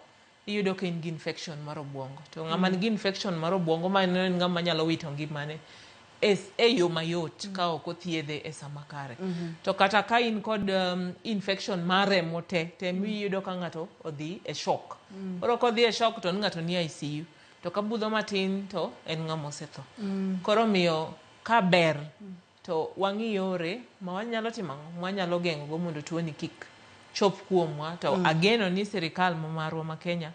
iyudo ka in gi infection mar obuongo. To ng'ama nigi infection mar obuongo mano en ng'ama nyalo wito ngimane e, e yo mayot ka ok othiedhe e sama kare. To kata ka in kod infection mar remo te tem iyudo ka ng'ato odhi e shock. Koro kodhi e shock to ng'ato ni ICU. To ka budho matin to en ng'ama osetho. Koro omiyo ka ber to wang'i yore ma wanyalo timo ang'o? Ma wanyalo geng'o go mondo tuoni kik chop kuomwa. To ageno ni sirikal ma marwa ma Kenya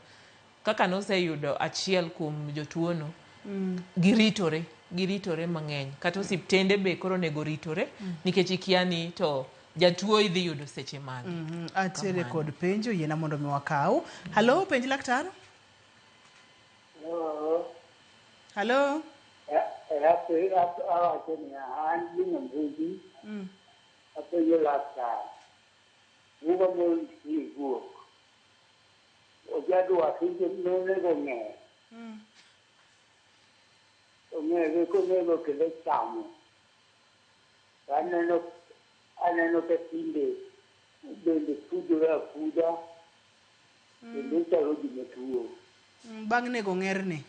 kaka noseyudo achiel kuom jotuono giritore giritore mang'eny. Kata osiptende be koro onego ritore nikech ikia ni to jatuo idhi yudo seche mage. Atiere kod penjo, yiena mondo mi wakaw. Halo, penj laktar. Halo. Awacho niya, an Juma Mbugi, apenjo laktar, buga moisi guok, ojadwa kinde nonego ng'er. Ong'er konego kendo chamo. To aneno aneno ka tinde bende pudore apuda, kendo chalo gima tuo. Bang' nego ng'erni.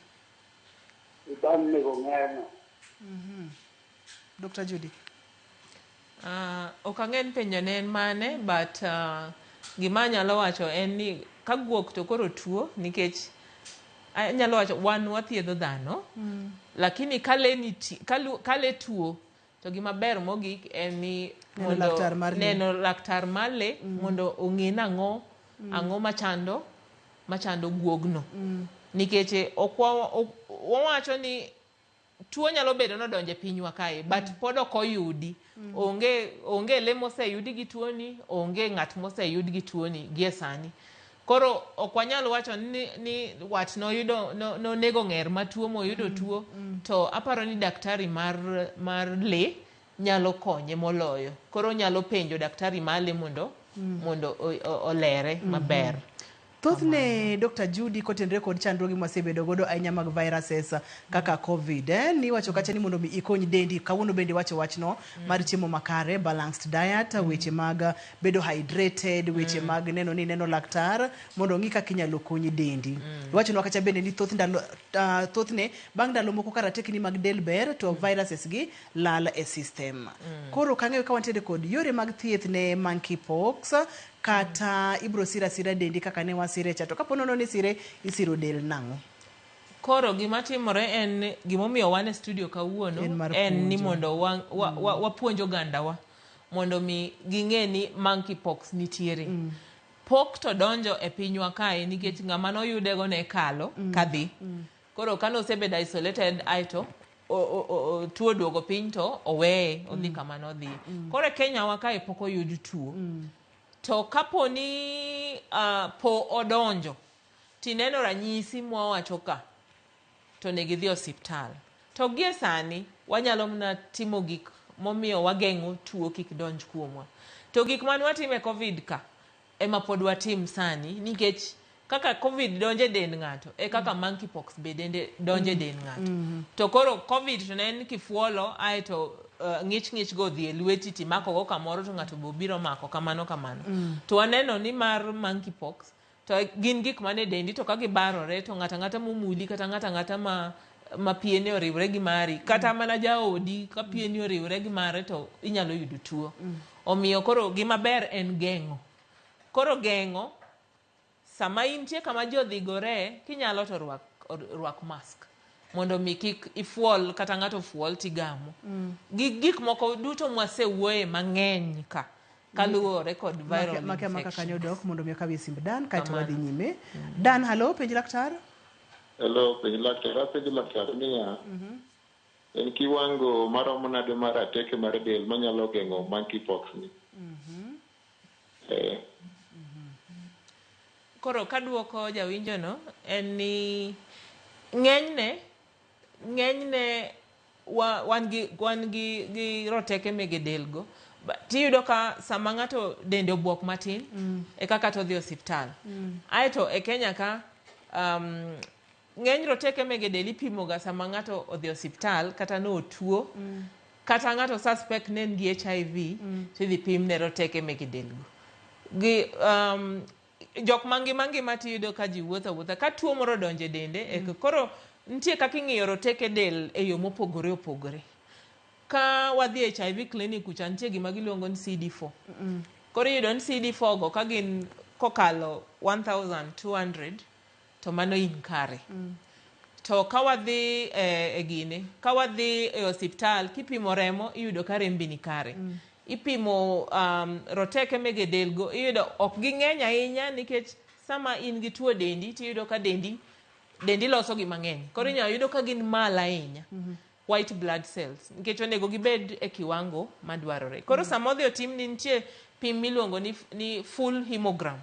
Bang' nego ng'erno. Dr. Judy. Ok ang'e ni penjo ne en mane but gima anyalo wacho en ni ka guok to koro tuo nikech anyalo wacho wan wathiedho dhano lakini ka lee nitie ka lee tuo to gima ber mogik en ni Neno laktar mar lee. neno laktar mar lee mondo ong'e nang'o ang'o machando machando guogno nikech ok wawacho ni tuo nyalo bedo nodonjo e pinywa kae but pod ok oyudi. Onge onge lee moseyudi gi tuoni, onge ng'at moseyud gi tuoni gie sani. Koro ok wanyal wacho ni, ni wat noyudo nonego ng'er matuo moyudo tuo to aparo ni daktari mar mar lee nyalo konye moloyo. Koro onyalo penjo daktari mar lee mondo mondo olere maber. Thothne Dr. Judy kotenore kod chandruoge mwasebedo godo ahinya mag viruses kaka COVID, niwacho kacha ni mondo mi ikony dendi, kawuono bende iwacho wachno mar chiemo makare, balanced diet, weche mag bedo hydrated, weche mag neno ni ineno laktar mondo ong'i kaka inyalo kony dendi. Iwachonwa kacha bende ni thoth ndalo, thothne bang' ndalo moko ka ratekni mag del ber to viruses gi lal e system. Koro kang'eyo ka wantiere kod yore mag thieth ne monkeypox kata ibro siro asira dendi kaka ne wasire cha to kapo nono ni sire isiro del nang'o? Koro gima timore en gimomiyo wan e studio kawuono En mar en ni puonjo. mondo wapuonj ogandawa mondo mi ging'e ni monkeypox nitiere. Pok to donjo e pinywa kae nikech ng'ama noyudego ne kalo kadhi. Koro kanosebedo isolated aeto tuo oduogo piny to oweye odhi kama nodhiye. Koro e Kenya wa kae pok oyud tuo. To kapo ni po odonjo tineno ranyisi mwawacho ka to onego idhi osiptal. To gie sani wanyalo mana timo gik momiyo wageng'o tuo kik donj kuomwa. To gik mane watimo e COVID ka ema pod watim sani nikech kaka COVID donjo e dend ng'ato e kaka monkeypox be dende donjo e dend ng'ato. To koro COVID to ne en kifuolo aeto ng'ich ng'ich go odhi e lweti timako go kamoro to ng'ato be biro mako kamano kamano. To waneno ni mar monkeypox to gin gik mane dendi to ka gibarore to ng'ato ang'ata momuli kata ng'ato ang'ata ma ma piene oriwre gi mari kata mana jaodi ka pieni oriwre gi mare to inyalo yudo tuo. Omiyo koro gima ber en geng'o. Koro geng'o sama intie kama ji odhigore kinyalo to rwak, rwak mask mondo mi kik ifuol kata ng'ato fuol tigamo. Gi gik moko duto mwasewuoye mang'eny ka kaluwore kod viral Make amaka infections. kanyo dok mondo mi okawie simb Dan kaeto Kamano. wadhi nyime. Dan, halo, penj laktar. Hello, penj laktar. Apenjo laktar niya, en kiwango maromo nade mar rateke mar del manyalo geng'o monkeypox ni? Eh, Koro kaduoko jawinjo no en ni ng'enyne ng'enyne wa, wan gi wan gi, gi roteke mege del go. Tiyudo ka sama ng'ato dende obuok matin e kaka to odhi osiptal. Aeto e Kenya ka ng'eny roteke mege del ipimo ga sama ng'ato odhi osiptal kata no otuo kata ng'ato suspect ne en gi HIV to idhi pimne roteke mege del go. Gi jok mangima ngima tiyudo ka ji wuotho awuotha ka tuo moro odonjo e dende eka koro nitie kaka ing'iyo roteke del e yo mopogore opogore. Ka wadhi e HIV clinic kucha nitie gima giluongo ni CD4. Koro iyudo ni CD4 go ka gin kokalo 1200 to mano in kare. To ka wadhi e, e gine, ka wadhi e osiptal kipimo remo iyudo ka rembi ni kare. Ipimo roteke mege del go iyudo ok ging'eny ahinya nikech sama in gi tuo dendi tiyudo ka dendi dendi loso gi mang'eny. Koro inyalo yudo ka gin malo ahinya. White blood cells nikech onego gibed e kiwango madwarore. Koro sama odhi otim ni nitie pim miluongo ni, ni full hemogram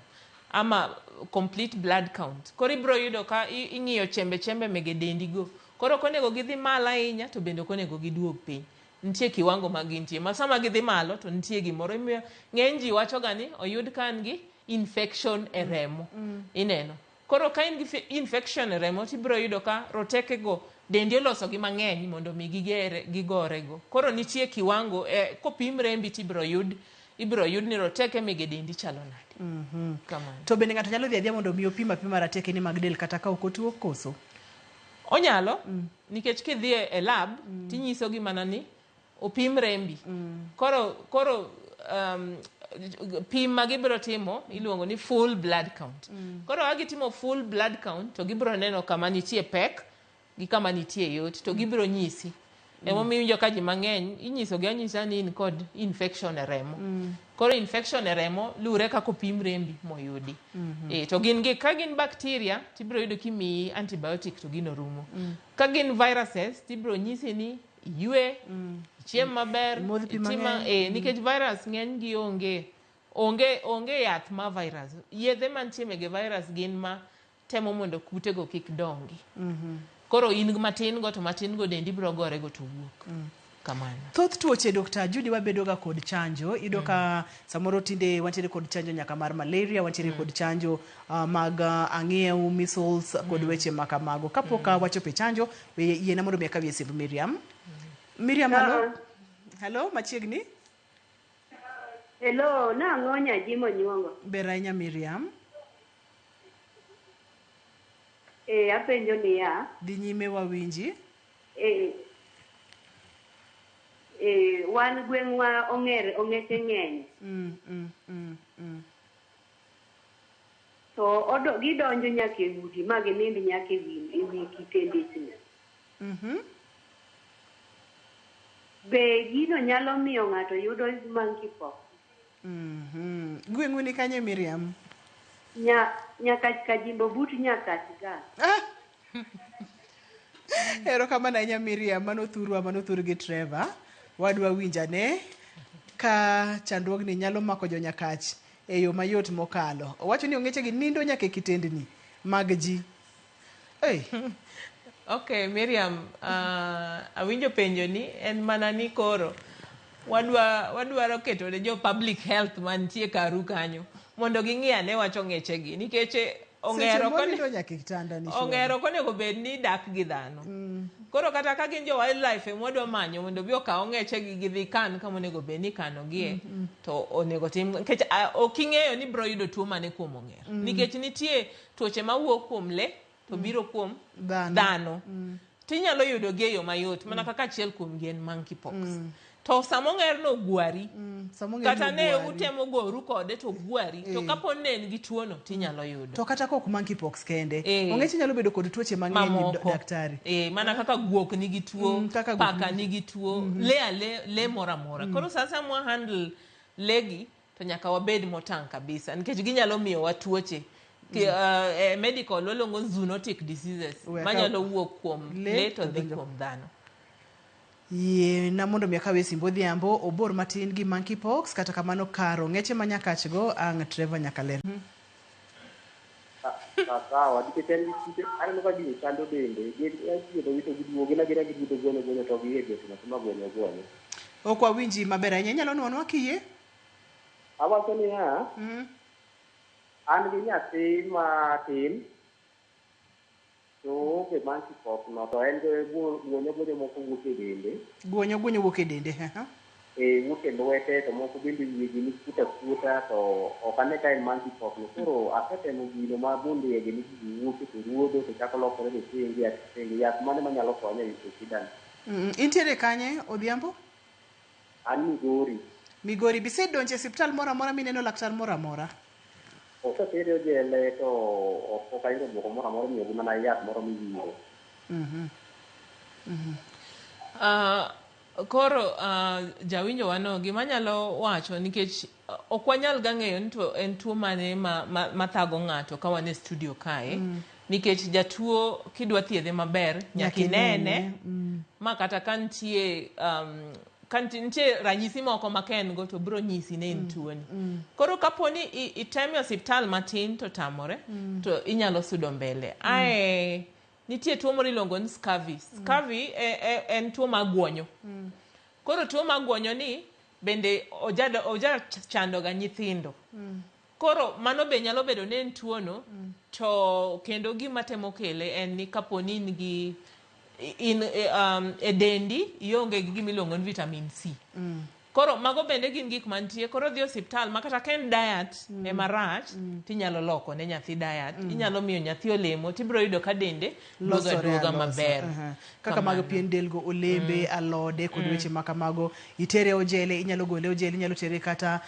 ama complete blood count. Koro ibiro yudo ka ing'iyo chembe chembe mege dendi go. Koro ok onego gidhi malo ahinya to bende ok onego giduog piny. Nitie kiwango ma gintie. Ma sama gidhi malo to nitie gimoro. Imiyo ng'eny ji wacho ga ni oyud ka an gi infection e remo. Ineno. Koro ka in gi infection e remo tibiro yudo ka roteke go dendi oloso gi mang'eny mondo mi gigere gigore go. Koro nitie kiwango kopim rembi tibiro yud ibiro yud ni roteke mege dendi chalo nade. Kamano. To bende ng'ato nyalo dhi adhiya mondo mi opim apima rateke ni mag del kata ka ok otuo koso? Onyalo nikech kidhi e lab tinyiso gi mana ni opim rembi. Koro koro pim ma gibiro timo iluongo ni full blood count. Koro ka gitimo full blood count to gibiro neno kama nitie pek gi kama nitie yot to gibiro nyisi. Emomiyo iwinjo ka ji mang'eny inyiso gi anyisa ni in kod infection e remo. Koro infection e remo luwre kaka opim rembi moyudi. To gin gi ka gin bacteria tibiro yudo kimiyi antibiotic to gino rumo. Ka gin viruses tibiro nyisi ni iywe, ichiem maber, Imodh pi itim mang'eny. Nikech virus ng'eny gi onge onge onge yath ma virus. Yedhe mantie mege virus gin ma temo mondo kutego kik dongi. Koro in matin go to matin go dendi biro gore go to wuok. Kamano. Thoth tuoche Dr. Judy wabedo ga kod chanjo. Iyudo ka samoro tinde wantiere kod chanjo nyaka mar malaria, wantiere kod chanjo mag ang'iew, measles kod weche ma kamago. Kapok wachopo e chanjo, we yiena mondo mi akawie simb Miriam. Miriam, halo. Halo, machiegni. Hello, nang'o Nyajimo Nyuongo? Ber ahinya Miriam. Eh, apenjo niya, Dhi nyime wawinji. eh, eh, wan gweng'wa ong'er ong'eche ng'eny to odo, gidonjo nyaka e udi ma ginind nyaka e wi, e wi kitendechni. Be gino nyalo miyo ng'ato yudo monkeypox? Gweng'u ni kanye Miriam? Nya, Nyakach Kajimbo but Nyakach ga. Erokamano ahinya Miriam, mano thurwa, mano thur gi Trevor. Wadwa winjane ka chandruogni nyalo mako jo Nyakach e yo mayot mokalo. Owacho ni ong'eche gi nindo nyaka e kitendni mag ji. Hey. Okay, Miriam, awinjo penjo ni en mana ni koro wadwa wadwaro keto ne jo public health mantie karu kanyo mondo ging'i ane wach ong'eche gi nikech Seche ong'ero monindo nyaka e kitanda ni ong'ero ok onego bed ni dak gi dhano. Koro kata ka gin jo wildlife ema wadwa manyo mondo obi okaw ong'eche gi gidhi kan kama onego bed ni ikanogie to onego tim nikech ah, ok ing'eyo ni biro yudo tuo mane kuom ong'er. Nikech nitie tuoche mawuok kuom le to biro kuom Dhano. dhano. Tinyalo yudo gi e yo mayot mana kaka achiel kuom gi en monkeypox. To sama ong'erno ogwari, Sama ong'erno kata ne ogwari. utemo goru kode to ogwari, to Eh. kapo ne en gi tuono tinyalo yudo. To kata kok monkeypox kende, Eh. ong'eche nyalo bedo kod tuoche mang'eny Mamoko. daktari. Eh, mana kaka guok nigi tuo, kaka guok paka nigi- nigi tuo, le ale, le moro amora. Koro sasa mwa handle legi to nyaka wabed motang' kabisa nikech ginyalo miyowa tuoche. Ki, e medical waluongo zoonotic diseases We manyalo wuok kuom le le to to dhi donjo. kuom dhano. Yie na mondo mi akawe simb odhiambo obor matin gi monkeypox kata kamano kar ong'eche ma nyakachgo ang' Trevor nyaka ler. Sawa, nikech en gi kute, aneno ka gini chando dende, gin ithiedho gi to giduogo, gin agina gibudho gweno gweno to giye geto nyathi ma gweno gwonyo. Ok wawinji maber ahinya, inyalo nwonwa kiyie? Awacho niya, an gi nyathi matin, to oonge monkeypox no, to en gi gwonyo gwonyo moko wuok e dende. Gwonyo gwonyo wuok e dende. Aha. E wuok e lwete to moko bende wiye gi nikuota kuota to ok ane ka en monkeypox no. Koro asetemo gino ma bundiye gi ni gigi wuok to ruodho to chako lokore to tenge yath tenge yath mane manyalo konye e shida ni. Intiere kanye odhiambo? An Migori. Migori, bisedonjo e osiptal moro amora mineno laktar moro amora? Osetere ojele to ok ayudo duoko moro amora omiyogi mana yath moro miwiro. Koro jawinjo wano gima anyalo wacho nikech ok wanyal ga ng'eyo ni to en tuo mane ma thago ng'ato ka wan e studio kae. Nikech jatuo kidwa thiedhe maber nyaka inene ma kata ka nitie ka nitie ranyisi moko ma ka en go to biro nyisi ni en tuoni. Koro kapo ni iteme e osiptal matin to tamore to inyalo sudo mbele. Ae nitie tuo moro iluongo ni scurvy. Scurvy en tuo mar gwonyo. Koro tuo mar gwonyo ni bende oja chando ga nyithindo. Koro mano be nyalo bedo ni en tuono to kendo gima temo kele en ni kapo ni in gi in e dendi ionge gi gima iluongo ni vitamin C. Koro mago bende gin gik mantie. Koro dhi osiptal ma kata ka en diet ema rach tinyalo loko ne nyathi diet. Inyalo miyo nyathi olemo tibiro yudo ka dende duogo Losore aduoga alosa. maber. Kaka mag Kamano. pien del go olembe, alode kod weche ma kamago. Itere ojele, inyalo gole ojele, inyalo tere kata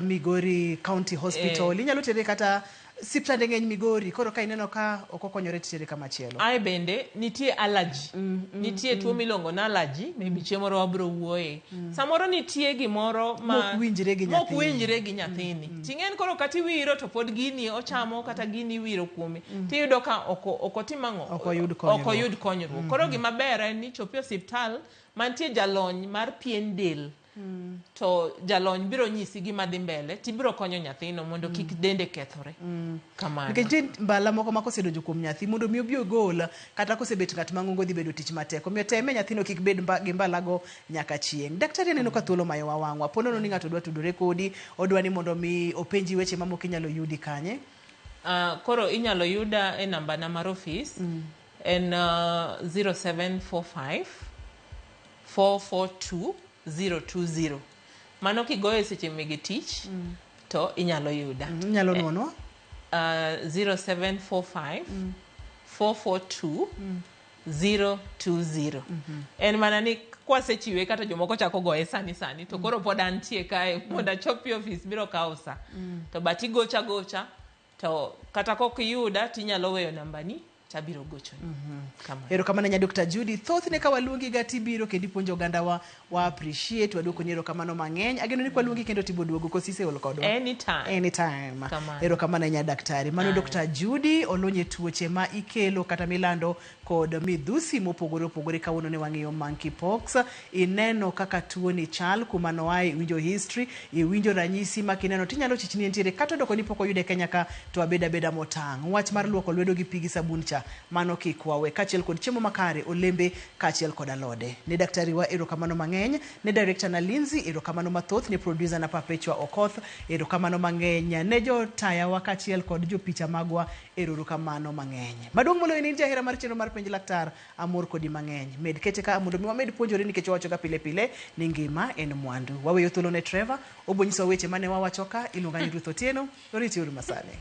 Migori County Hospital, inyalo tere kata siptande ng'eny Migori. Koro ka ineno ka ok okonyore titere kama chielo. Ae bende nitie allergy. Nitie tuo miluongo ni allergy, maybe chieng' moro wabiro wuoye. Samoro nitie gimoro ma Mok winjre gi mok nyathini. winjre gi nyathini. Ting'en koro kata iwiro to pod gini ochamo kata gini iwiro kuome. Tiyudo ka ok otim ang'o? Ok oyud konyruok. Ok oyud konyruok. Koro gima ber en ni chopi e osiptal mantie jalony mar pien del. To jalony biro nyisi gima dhi mbele tibiro konyo nyathino mondo kik dende kethore. Kamano. Nikech nitie mbala moko ma kosedonjo kuom nyathi mondo mi obi ogol kata kosebet ng'at mang'ongo dhi bedo tich matek. Omiyo teme nyathino kik bed gi mbalago nyaka chieng'. Daktari aneno ka thuolo mayowa wang'wa. Po nono ni ng'ato dwa tudore kodi, odwa ni mondo mi openji weche mamoko inyalo yudi kanye? Koro inyalo yuda e namba na mar ofis. En 0745 442 020. Mano kigoyo e seche mege tich to inyalo yuda. Inyalo nuonwa? 0745 442 020. En mana ni kwasechiwe kata jomoko chako goye sani sani to koro pod antie kae mondo achop e ofis biro kawo sa. To but igocha gocha to kata kok iyuda tinyalo weyo nambani tabiro gochoni. Kamano. Erokamano nya Dr. Judy. Thothne ka waluongi ga tibiro kendo ipuonjo ogandawa wa appreciate waduoko ni erokamano mang'eny. Ageno ni kwaluongi kendo tibo duogo koso iseol kodwa. Anytime. Anytime. Kamano. Erokamano nya daktari. Mano Aye. Dr. Judy olony e tuoche ma ikelo kata milando kod midhusi mopogore opogore. Kawuono ne wang'iyo monkeypox. Ineno kaka tuo ni chal kuma noaye, iwinjo history, iwinjo ranyisi ma kineno tinyalo chich ni entiere kata odoko ni pok oyude Kenya ka to abeda abeda motang'. Wach mar luoko lwedo gi pi gi sabun cha mafuta. Mano kik wawe, kaachiel kod chiemo makare, olembe kaachiel kod alode. Ne daktari wa erokamano mang'eny, ne director na Lindsay erokamano mathoth, ne producer na Perpetua Okoth erokamano mang'eny, ne jotayawa kaachiel kod jopicha magwa erokamano mang'eny. Maduong' moloyo ni in jahera mar chenro mar Penj Laktar, amor kodi mang'eny. Med kete ka mondo mi wamed puonjore nikech wawacho ga pile pile ni ngima en mwandu. Waweyo thuolo ne Trevor, obonyisowa weche mane wawacho ka, iluonga ni Ruth Otieno, oriti uru masani.